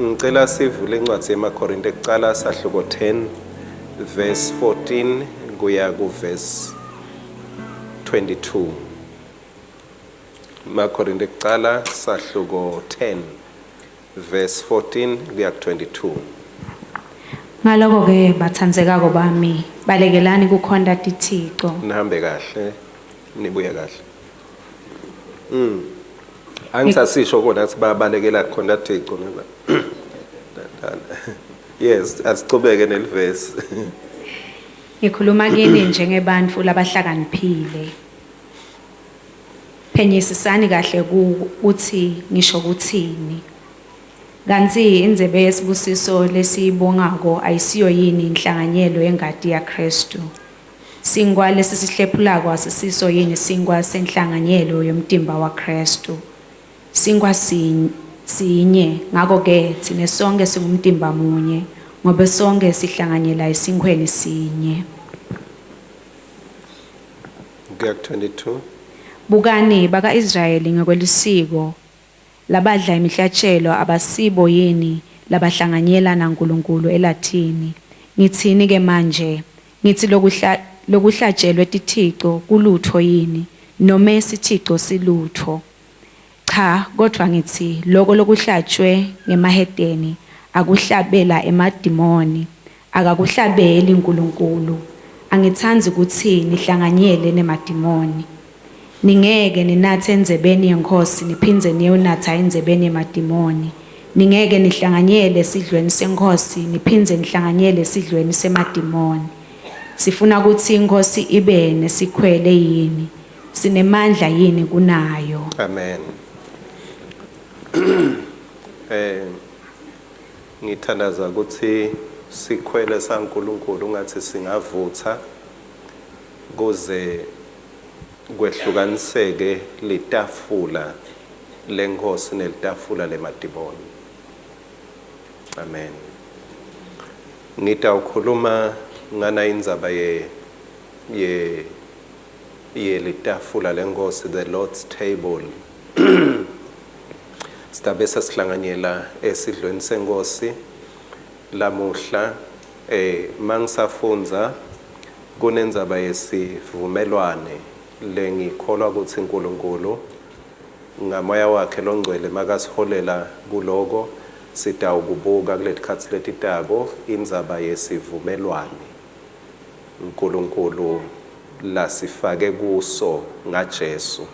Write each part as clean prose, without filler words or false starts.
Ngicela sivule incwadi yemaKorinte kucala sahluko 10 verse 14 kuya ku verse 22. MaKorinte kucala sahluko 10 verse 14 kuya ku 22. Ngaloko-ke bathandzekako bami, balekelani kukhonta tithico. Nihambe kahle, nibuye kahle. Angisasisho kona ukuthi babalekela khona Thixo ngoba Yes, asichubeke nelivesi. Ngikhuluma kini njengebantfu labahlakaniphile. Phenyisisani kahle kutsi ngisho kutsini. Kantsi indzebe yesibusiso lesiyibongako ayisiyo yini inhlanganyelo yengati yaKhristu? Sinkhwa lesisihlephulako asisiso yini sinkhwa senhlanganyelo yomtimba waKhristu? Sinkhwa sinye, ngako-ke tsine sonkhe singumtimba munye, ngobe sonkhe sihlanganyela esinkhweni sinye. Kuya ku 22. Bukani baka-Israyeli ngekwelisiko, labadla imihlatjelo abasibo yini labahlanganyela naNkulunkulu elathini? Ngitsini-ke manje? Ngitsi lokuhlatjelwe tithico kulutfo yini, nome sithico silutfo? Cha, kodvwa ngitsi loko lokuhlatjwe ngemahedeni akuhlabela emadimoni, akakuhlabeli Nkulunkulu. Angitsandzi kutsi nihlanganyele nemadimoni. Ningeke ninatse endzebeni yeNkhosi niphindze niyonatsa endzebeni yemadimoni. Ningeke nihlanganyele esidlweni seNkhosi niphindze nihlanganyele esidlweni semadimoni. Sifuna kutsi iNkhosi ibe nesikhwele yini? Sinemandla yini kunayo? Amen. Ngithandaza ukuthi sikhwele saNkulunkulu ungathi singavutha kuze kwehlukaniseke litafula leNkhosi nelitafula lemadimoni. Amen. Ngitawukhuluma ngana indzaba ye ye yelitafula leNkhosi, the Lord's table. Sitabe sesihlanganyela esidlweni seNkhosi lamuhla. Mangisafundza kunendzaba yesivumelwane lengikholwa ukuthi uNkulunkulu ngamoya wakhe longcwele makasiholela kuloko sitawukubuka kuletikhatsi letitako, indzaba yesivumelwane uNkulunkulu lasifake kuso ngaJesu,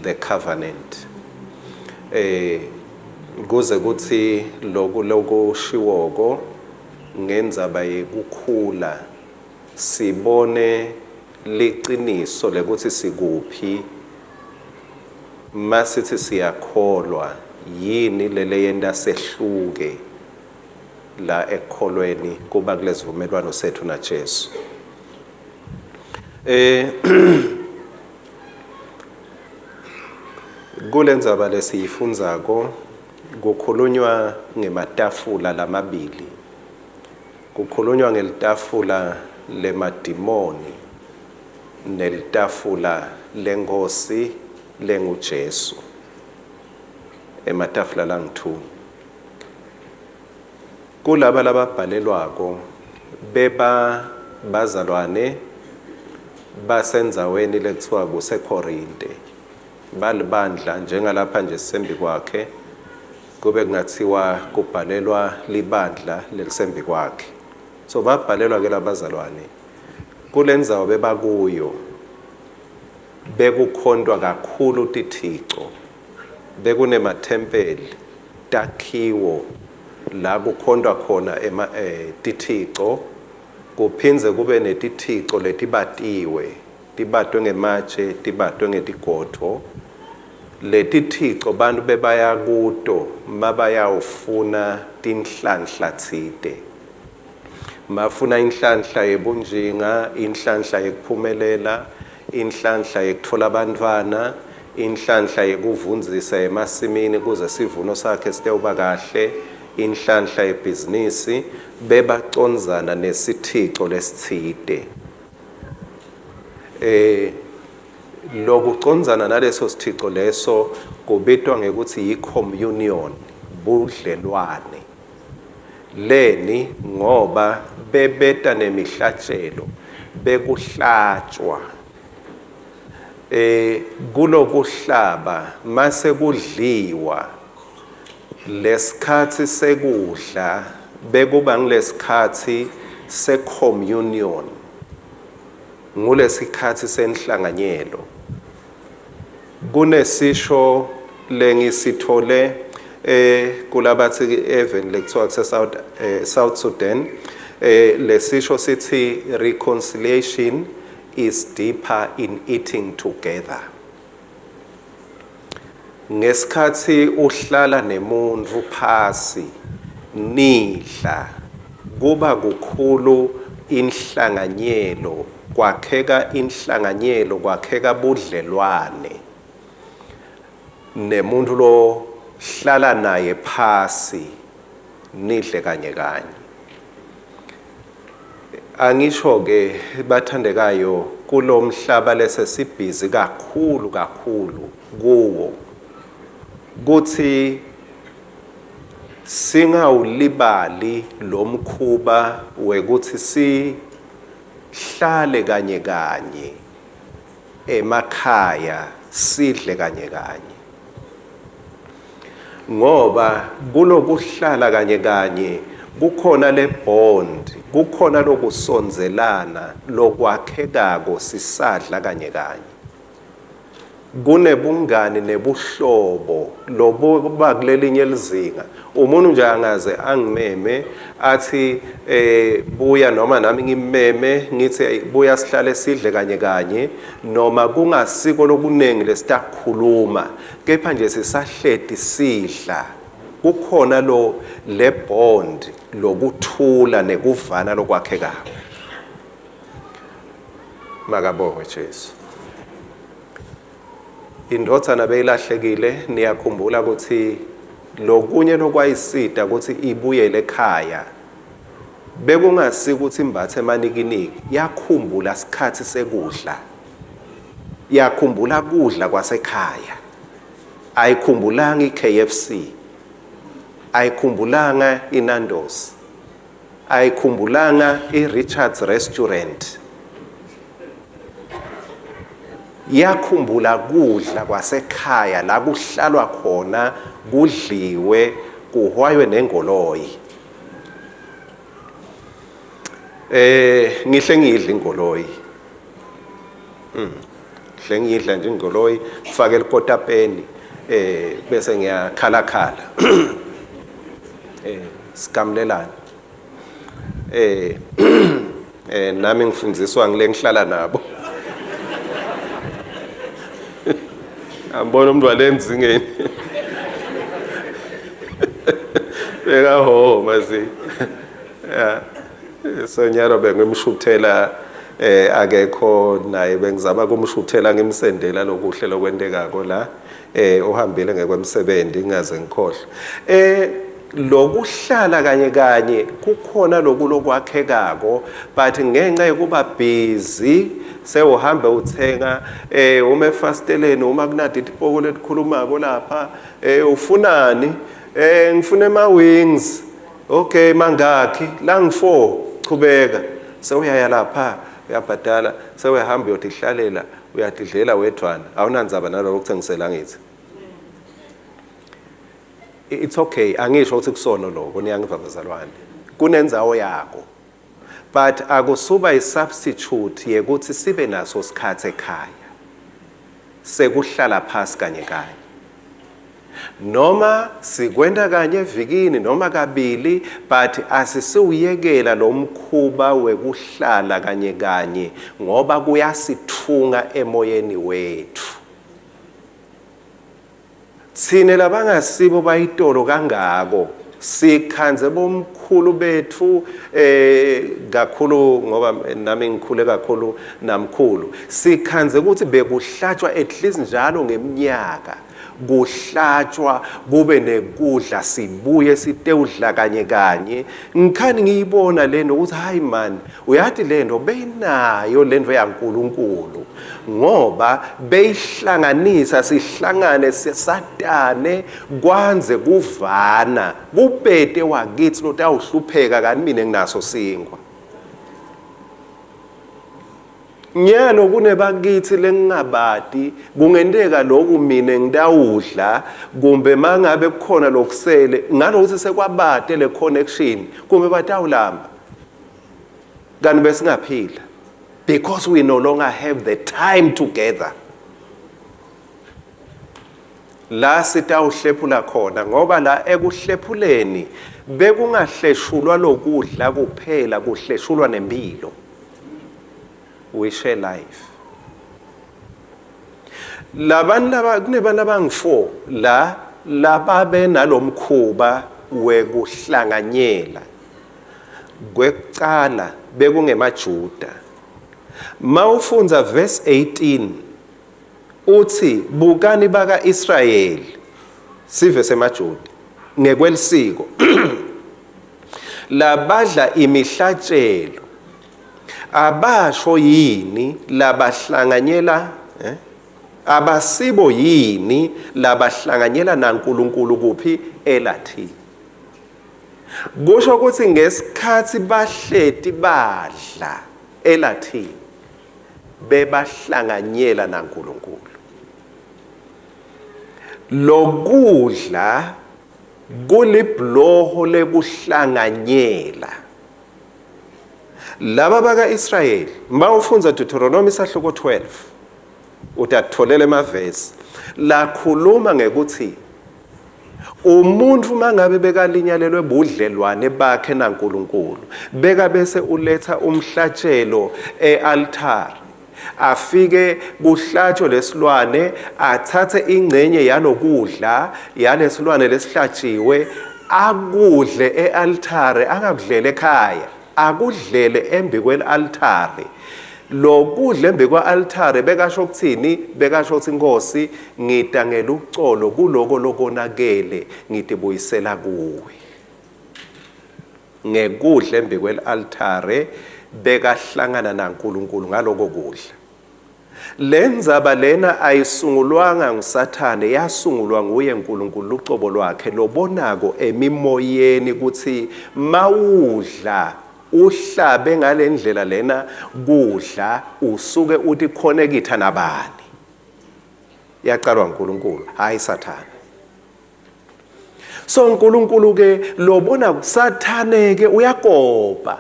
the covenant. Kuze kuthi loku lokushiwoko ngendzaba yekukhula sibone liciniso lekuthi sikuphi masithi siyakholwa, yini leleyenta sehluke la ekukholweni kuba kulesivumelwano sethu naJesu. Kulendzaba lesiyifundzako kukhulunywa ngematafula lamabili. Kukhulunywa ngelitafula lemadimoni nelitafula leNkhosi lenguJesu. Ematafula langu-2. Kulaba lababhalelwako beba bazalwane basendzaweni lekuthiwa kuseKorinte. Balibandla njengalapha nje sisembi kwakhe, kube kungathiwa kubhalelwa libandla lelisembi kwakhe. So babhalelwa ke labazalwane kulendzawo bebakuyo bekukhontwa kakhulu tithico, bekunemathempeli, takhiwo la kukhontwa khona tithico, kuphindze kube netithico letibatiwe, tibatwe ngematshe, tibatwe ngetigodvo. Letithico bantu bebaya kuto mabayawufuna tinhlanhla tsite. Mafuna inhlanhla yebunjinga, inhlanhla yekuphumelela, inhlanhla yekutfola abantwana, inhlanhla yekuvundzisa emasimini kuze sivuno sakhe sitewuba kahle, inhlanhla yebhizinisi, bebacondzana nesithico lesitsite. Lokucondzana naleso sithico leso kubitwa ngekuthi yi-communion, budlelwane. Leni? Ngoba bebeta nemihlatshelo, bekuhlatshwa. Kulokuhlaba mase kudliwa lesikhatsi sekudla bekuba ngilesikhatsi se-communion, ngulesikhatsi senhlanganyelo. Kunesisho lengisithole kulabathi even lekuthiwa kuse South Sudan, lesisho sithi reconciliation is deeper in eating together. Ngesikhatsi uhlala nemuntfu phasi nidla, kuba kukhulu inhlanganyelo, kwakheka inhlanganyelo, kwakheka budlelwane nemuntu lo hlala naye phasi nidle kanye kanye. Angisho ke bathandekayo, kulomhlaba lesesibhizi kakhulu kakhulu kuwo, kuthi singawulibali lomkhuba wekuthi sihlale kanye kanye emakhaya, sidle kanye kanye, ngoba kulokuhlala kanye kanye kukhona le bond, kukhona lokusondzelana lokwakhekako sisadla kanye kanye. Kunebungani nebuhlobo lobuba kulelinye lizinga. Umuntu nje angaze angimeme athi buya, noma nami ngimeme ngithi buya sihlale sidle kanye kanye, noma kungasiko lokunengi lesitakhuluma, kepha nje sisahleti sidla, kukhona lo le bond lokuthula nekuvana lokwakhekako. Makabongwe Jesu. Indvodzana beyilahlekile, niyakhumbula ukuthi lokunye lokwayisida ukuthi ibuyele ekhaya bekungasi ukuthi imbathe emanikiniki, yakhumbula isikhatsi sekudla, yakhumbula kudla kwasekhaya. Ayikhumbulanga i-KFC, ayikhumbulanga iNando's, ayikhumbulanga i-Richards Restaurant, yakhumbula kudla kwasekhaya la kuhlalwa khona, kudliwe, kuhwaywe nengoloyi. Ngihle ngidla ingoloyi, hle ngidla nje ingoloyi, ngifake elikotapeni, bese ngiyakhala khala, sigamulelana. Nami ngifundziswa ngile ngihlala nabo. Ambona umuntu walemzingeni bekaho mazi ya sonyalo, bengimshuthela, akekho naye, bengizama kumshuthela ngimsendela lokuhle lokwentekako la. Uhambile ngekwemsebenzi, ngingaze ngikhohlwe. Lokuhlala kanye kanye kukhona loku lokwakhekako, but ngenxa yokuba busy sewuhambe uthenga, uma efasiteleni, uma kunadi tipoko letikhulumako lapha, ufunani? Ngifuna ema wings. Okay, mangakhi? La ngi4. Chubeka, sewuyaya lapha, uyabhadala, sewuyahamba uyotihlalela, uyatidlela wedvwana, awunandzaba naloko kuthengisela ngithi. It's okay, angisho ukuthi kusono lokho, niyangiva bazalwane, kunendzawo yako, but akusuba i-substitute yekuthi sibe naso sikhatsi ekhaya sekuhlala phasi kanye kanye, noma sikwenta kanye evikini noma kabili, but asisiwuyekela lo mkhuba wekuhlala kanye kanye, ngoba kuyasithunga emoyeni wethu. Thine labangasibo bayitolo kangako sikhandze bomkhulu bethu kakhulu, ngoba nami ngikhule kakhulu namkhulu, sikhandze ukuthi bekuhlatshwa at least njalo ngeminyaka. Kuhlatshwa kube nekudla sibuye sitewudla kanye kanye. Ngikhani ngiyibona lento ukuthi hayi man, uyati lento beyinayo lento yaNkulunkulu ngoba beyihlanganisa sihlangane sisatane kwanze kuvana kubete wakithi lotawuhlupheka kanti mina nginaso sinkwa. Nyalo kunebakithi lengingabati kungenteka lokhu mina ngitawudla kumbe mangabe kukhona lokusele ngalokuthi sekwabate le connection kumbe batawulamba kanti besingaphila because we no longer have the time together. La sitawuhlephula khona ngoba la ekuhlephuleni bekungahleshulwa lokudla kuphela, kuhleshulwa nempilo. We share life. Labantu laba kunebantu abangu-4 la lababe nalomkhuba wekuhlanganyela. Kwekucala bekungemaJuda. Mawufundza verse 18 uthi bukani baka-Israyeli sive semaJuda ngekwelisiko labadla imihlatshelo abasho yini labahlanganyela abasibo yini labahlanganyela naNkulunkulu kuphi elathini. Kusho ukuthi ngesikhathi bahleti badla elathini bebahlanganyela naNkulunkulu. Lokudla kulibhuloho lekuhlanganyela. Laba baka-Israyeli mawufundza Deuteronomy sahluko 12 utatholela emavesi lakhuluma ngekuthi umuntu mangabe bekalinyalelwe budlelwane bakhe naNkulunkulu beka bese uletha umhlatshelo e-altare, afike kuhlatshwe lesilwane, athathe ingcenye yalokudla yalesilwane lesihlatshiwe akudle e-altare, angakudlele ekhaya, akudlele embi kwel-altare. Lokudla embi kwa-altare bekasho ukuthini? Bekasho ukuthi Nkosi, ngida ngelucolo kuloko lokonakele, ngitibuyisela kuwe. Ngekudla embi kwel-altare bekahlangana naNkulunkulu ngaloko kudla. Lendzaba lena ayisungulwanga nguSathane, yasungulwa nguye uNkulunkulu lucobo lwakhe lobonako emimoyeni ukuthi mawudla uhlabe ngalendlela lena kudla usuke uthi connecta nabani. Yaqalwa uNkulunkulu, hayi Sathane. So uNkulunkulu ke lobona Sathane ke uyakopa.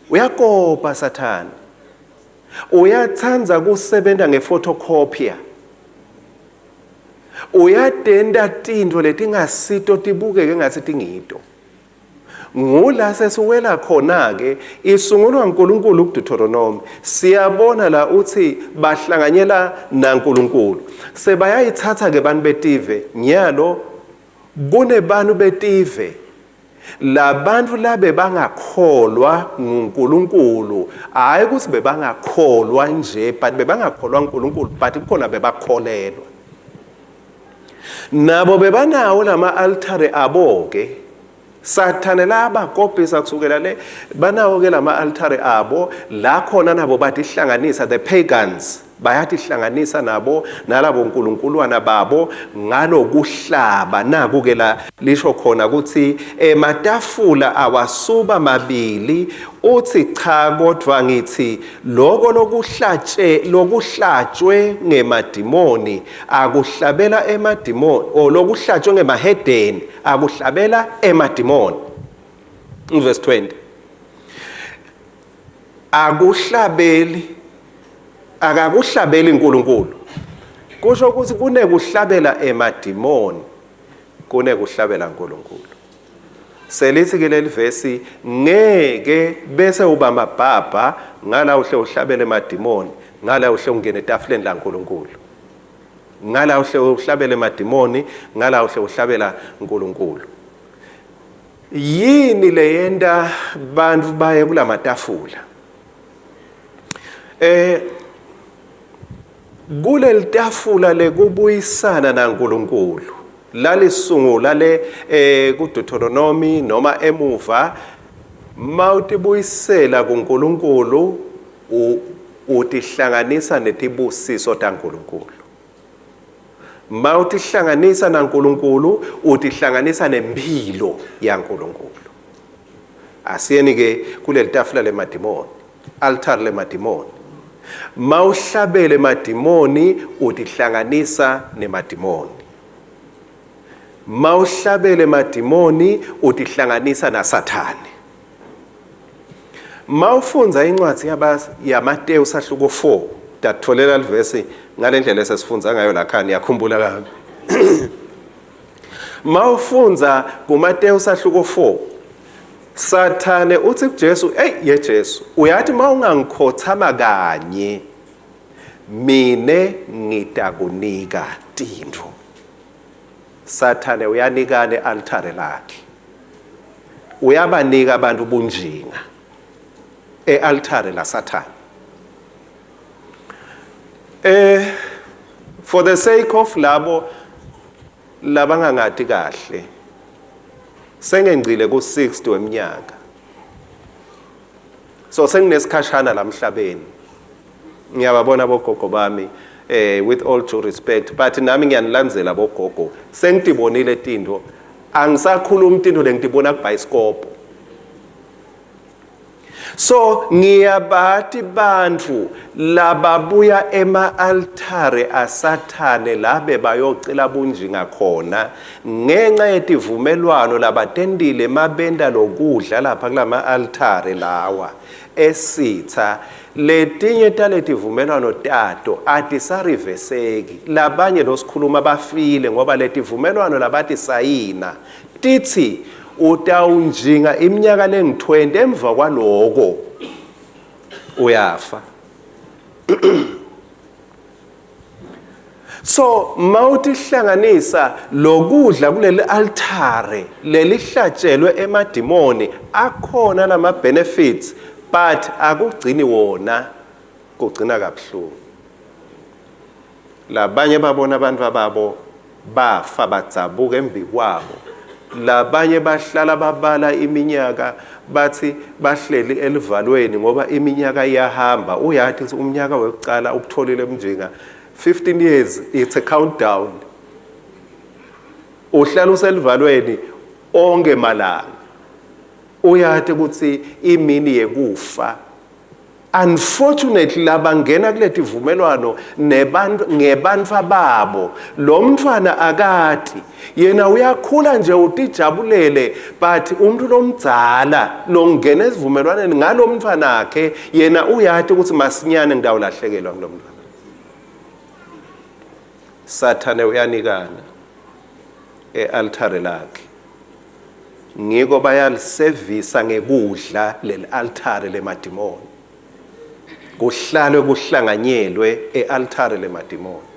Uyakopa Sathane. Uyathanda kusebenza ngephotocopy. Uyatenda tintfo letingasito tibukeke ngathi tingito. Ngula sesiwela khona ke isungulwa uNkulunkulu kuDeuteronomy. Siyabona la uthi bahlanganyela naNkulunkulu. Sebayayithatha ke bantu betive nyalo kunebantu betive labantu labe bangakholwa nguNkulunkulu, hayi ukuthi bebangakholwa nje but bebangakholwa uNkulunkulu, but kukhona bebakholelwa nabo, bebanawo lama altare abo ke Sathane labakopisa kusukela le, banawo ke lama altare abo la khona nabo batihlanganisa, the pagans bayatihlanganisa nabo nalabo nkulunkulwana babo ngalokuhlaba. Naku ke la lisho khona ukuthi ematafula awasuba mabili. Uthi cha, kodwa ngithi lokho lokuhlatshe lokuhlatshwe ngemadimoni akuhlabela emadimoni, o lokuhlatshwe ngemahedeni akuhlabela emadimoni. Verse 20, akuhlabeli, akakuhlabeli uNkulunkulu. Kusho ukuthi kunekuhlabela emadimoni, kunekuhlabela uNkulunkulu. Selithi ke leli vesi ngeke bese uba mabhabha ngala uhle uhlabele emadimoni, ngala uhle ungene etafuleni laNkulunkulu, ngala uhle uhlabele emadimoni, ngala uhle uhlabela uNkulunkulu. Yini leyenta bantfu baye kulamatafula? Kuleli tafula lekubuyisana naNkulunkulu lalisungula le kuDeuteronomy noma emuva, mawutibuyisela kuNkulunkulu utihlanganisa netibusiso taNkulunkulu. Mawutihlanganisa naNkulunkulu utihlanganisa nempilo yaNkulunkulu. Asiyeni ke kuleli tafula lemadimoni, altar lemadimoni. Mawuhlabele emadimoni utihlanganisa nemadimoni. Mawuhlabele emadimoni utihlanganisa naSathane. Mawufundza incwadi yaMateyu sahluko 4, tatholela livesi ngalendlela esesifundza ngayo lakhani, yakhumbula kabi. Mawufundza kuMateyu sahluko 4, Sathane uthi kuJesu, "Ey ye Jesu, uyathi mawungangikhothama kanye mine ngitakunika tintfo." Sathane uyanikana e-altare lakhe. Uyabanika abantu bunjinga e-altare la Sathane. For the sake of labo labangangati kahle, sengengcile ku-60 weminyaka, so senginesikhashana la emhlabeni. Ngiyababona bogogo bami, with all due respect, but nami ngiyanilandzela bogogo, sengitibonile tintfo, angisakhulumi tintfo lengitibona kubhayisikobho. So ngiyabati bantfu lababuya ema-altare aSathane labe bayocela bunjinga khona ngenxa yetivumelwano labatentile mabenta lokudla lapha kulama-altare lawa esitha. Letinye taletivumelwano tato atisariveseki. Labanye losikhuluma bafile ngoba letivumelwano labatisayina titsi utawunjinga iminyaka lengu-20, emva kwaloko uyafa. So mawutihlanganisa lokudla kuleli altare lelihlatshelwe emadimoni, akhona lama benefits, but akugcini wona, kugcina kabuhlungu. Labanye babona abantu babo bafa, badzabuka embikwabo. Labanye bahlala babala iminyaka, bathi bahleli elivalweni ngoba iminyaka iyahamba. Uyathi ukuthi umnyaka wekucala ukutholile mnjinga, 15 years, it's a countdown, uhlala uselivalweni onke malanga, uyathi ukuthi imini yekufa. Unfortunately, labangena kuleti vumelwano nebantu ngebantfu babo, lo mntfwana akati, yena uyakhula nje utijabulele, but umuntu lomdzala longena esivumelwaneni ngalo mntfwana akhe, yena uyati ukuthi masinyane ngitawulahlekelwa ngulo mntfwana. Sathane uyanikana e-altare lakhe, ngiko bayalisevisa ngekudla leli altare lemadimoni, kuhlalwe kuhlanganyelwe e-altare lemadimoni.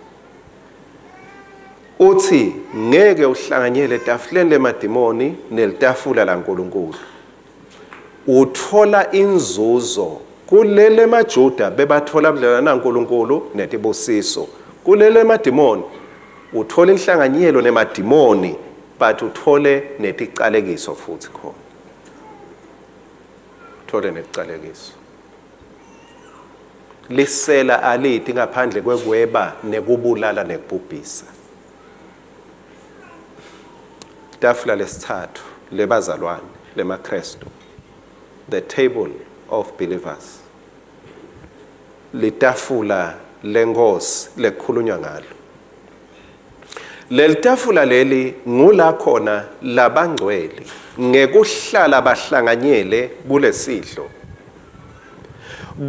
Uthi ngeke uhlanganyele etafuleni lemadimoni nelitafula laNkulunkulu. Uthola inzuzo kulele maJuda bebathola budlelwane naNkulunkulu netibusiso. Kulele madimoni uthola inhlanganyelo nemadimoni, but uthole neticalekiso futhi khona, uthole neticalekiso. Lisela aliti ngaphandle kwekweba nekubulala nekubhubhisa. Tafula lesithathu lebazalwane lemaKrestu, the table of believers, litafula lenkosi lekukhulunywa ngalo. Leli tafula leli ngula khona labangcwele ngekuhlala bahlanganyele kulesidlo.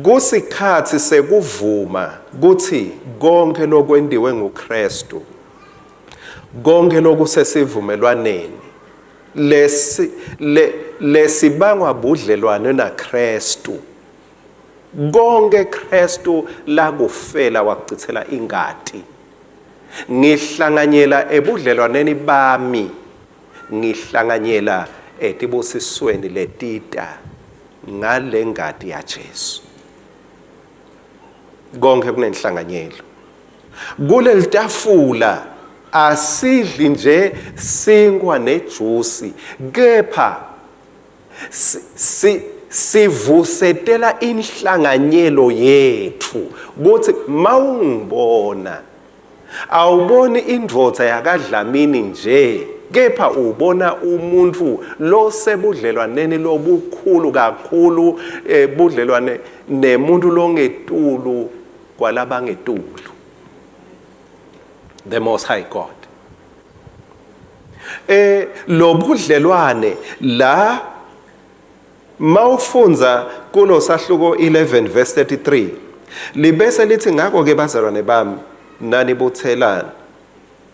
Kusikhatsi sekuvuma kutsi konke lokwentiwe nguKristu, konke lokusesivumelwaneni lesi lesibangwa budlelwane naKristu, konke Kristu lakufela wakucitsela ingati, ngihlanganyela ebudlelwaneni bami, ngihlanganyela etibusisweni letita ngale ngati yaJesu. Konke kunenhlanganyelo. Kulelitafula asidli nje sinkwa nejusi, kepha sivusetela inhlanganyelo yethu kuthi mawungibona awuboni indvodza yakaDlamini nje, kepha ubona umuntu losebudlelwaneni lobukhulu kakhulu, budlelwane nemuntu longetulu kwalabangetulu, the Most High God. Lobudlelwane la mawufundza kulo sahluko 11 verse 33 libese lithi, ngakho ke bazalwane bami, nanibuthelana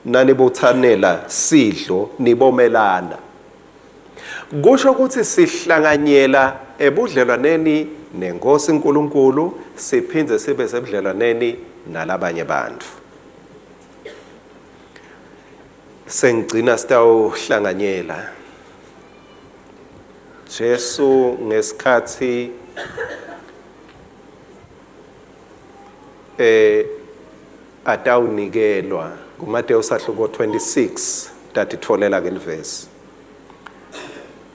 nanibuthanela sidlo nibomelana. Kusho ukuthi sihlanganyela ebudlelwaneni nenkosi uNkulunkulu, siphindze sibe sebudlelwaneni nalabanye bantu. Sengigcina sitawuhlanganyela. Jesu ngesikhathi atawunikelwa kuMateyu sahluko 26, tatitfolela ke livesi.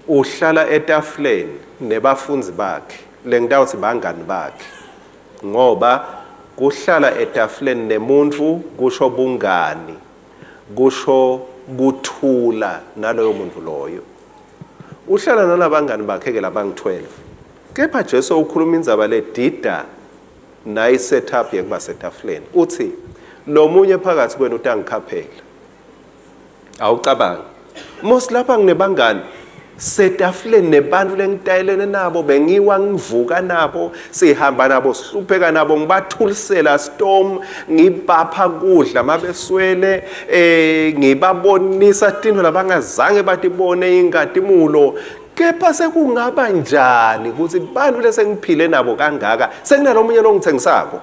Uhlala etafuleni nebafundzi bakhe, lengitawuthi bangani bakhe, ngoba kuhlala etafuleni nemuntu kusho bungani, kusho kuthula naloyo muntu loyo. Uhlala nalabangani bakhe ke labangu-12. Kepha Jesu ukhuluma indzaba ledida nayi setup yekuba setafuleni. Uthi lomunye phakathi kwenu utangikhaphela. Awucabangi. Mos lapha nginebangani setafuleni nebantu lengitayelene nabo, bengiwa ngivuka nabo, sihamba nabo, sihlupheka nabo, ngibathulisela storm, ngibapha kudla mabeswele, ngibabonisa tintfo labangazange batibone, ingatimulo. Kepha sekungaba njani ukuthi bantu lesengiphile nabo kangaka sekunalomunye longithengisako?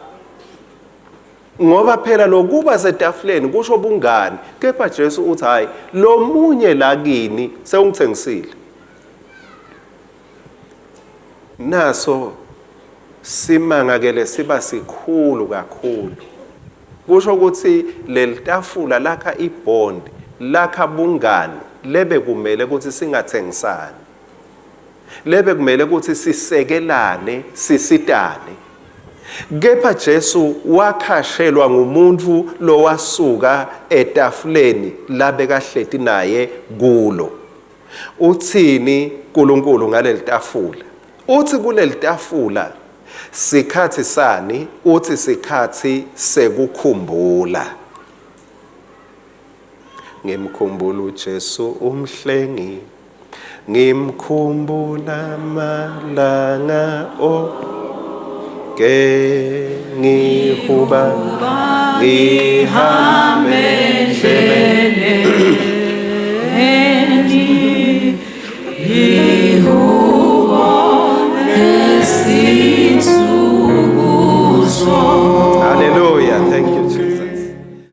Ngoba phela lokuba setafuleni kusho bungani, kepha Jesu uthi hayi, lomunye lakini sewungithengisile. Naso simanga ke lesiba sikhulu kakhulu. Kusho ukuthi lelitafula lakha ibond, lakha bungani lebe kumele ukuthi singathengisani, lebe kumele ukuthi sisekelane, sisitane. Kepha Jesu wakhashelwa ngumuntu lowasuka etafuleni labekahleti naye kulo. Uthini uNkulunkulu ngaleli tafula? Uthi kuleli tafula sikhathi sani? Uthi sikhathi sekukhumbula. Ngimkhumbula uJesu umhlengi, ngimkhumbula malanga onke, ngihuba ngihambe endleleni ihubo lesinsuku. Hallelujah. Thank you, Jesus.